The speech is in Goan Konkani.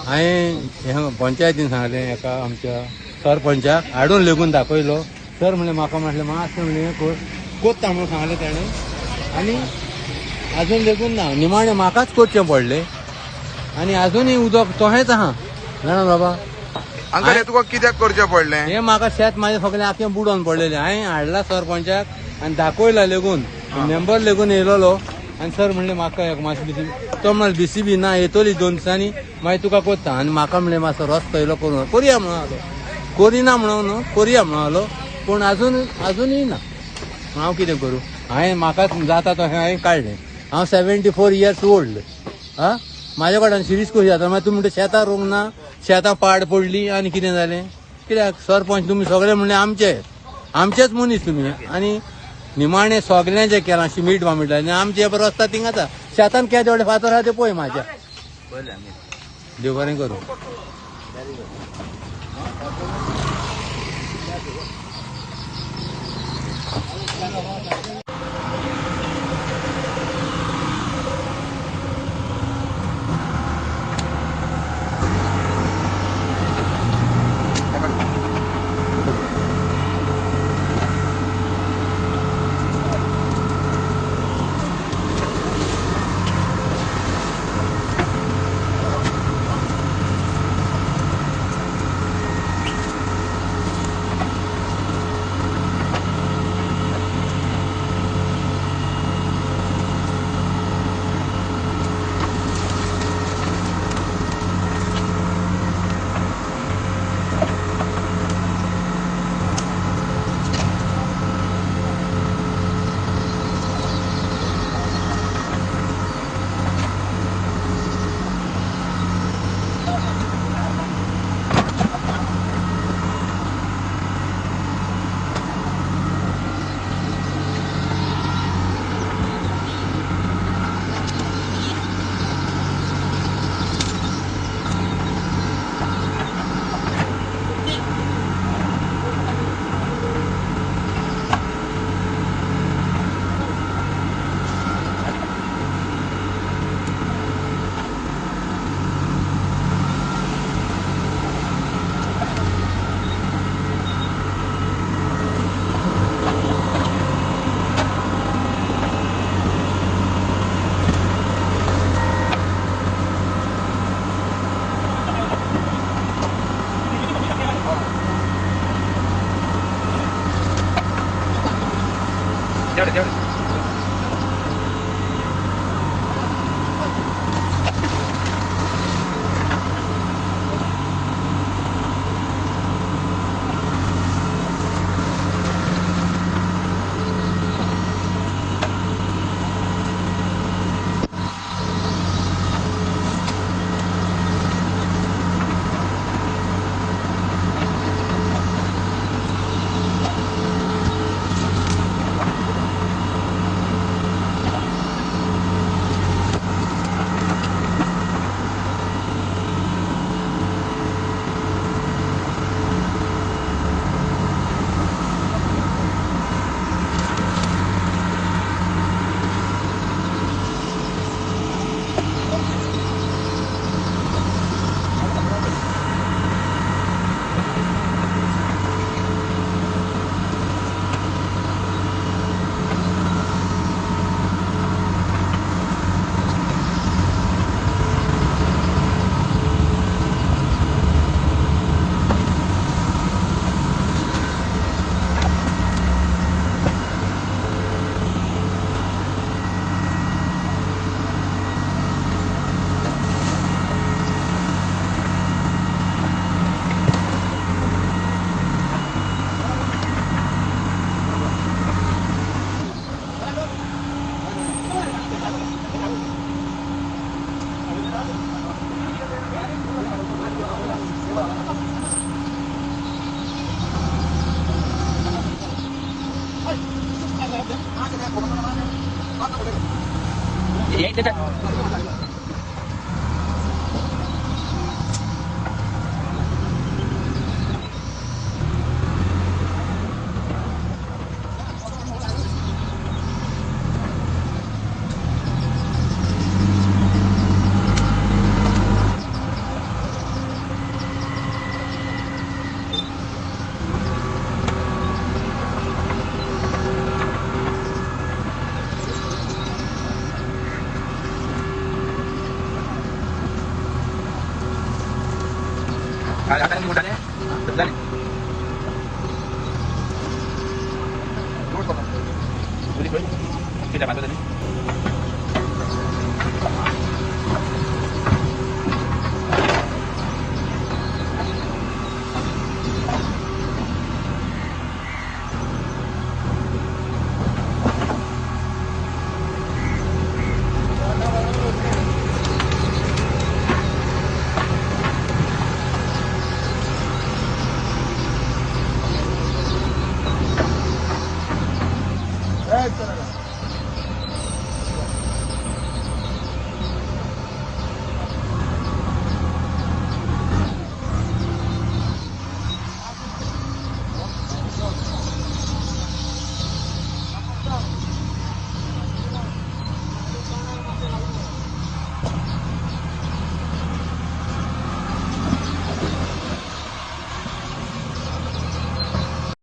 हांवें पंचायतीन सांगलें एका आमच्या सरपंचाक हाडून लेगून दाखयलो. सर म्हणलें म्हाका म्हटलें मातशें म्हणलें कोत्ता म्हणून सांगलें ताणें आनी आजून लेगून ना. निमाणें म्हाकाच करचें पडलें आनी आजुनूय उदक तशेंच आहा. जाणा बाबा अंकल, हे तुका कित्याक करचें पडलें? हें म्हाका शेत म्हाजें सगळें आख्खें बुडोवन पडलेलें. हांवें हाडला सरपंचाक आनी दाखयला लेगून, मेंबर लेगून येयलेलो आनी सर म्हणलें म्हाका एक मातशें बीसीबी, तो म्हणलें बीसीबी ना येतली 2 दिसांनी मागीर तुका कोत्ता. आनी म्हाका म्हणलें मातसो रस्तो येयलो करून करुया म्हणून आलो, करिना म्हणून न्हू करुया म्हणून आलो, पूण आजुनूय ना. हांव कितें करूं? हांवें म्हाका जाता तशें हांवें काडलें. हांव 74 इयर्स ओल्ड. आं, म्हाज्या कडल्यान शिरीस कशी जाता? मागीर तुमी म्हणटा शेतां रोवंक ना, शेतां पाड पडली आनी कितें जालें? कित्याक सरपंच तुमी सगळे म्हणले आमचे, आमचेच मनीस तुमी आनी निमाणें सगळ्यांचें केलां शिमीट बामीट आनी आमचें रस्ता थिंगा आसा. शेतान केदे व्हडले फातर आहा ते पळय म्हाज्या. देव बरें करूं.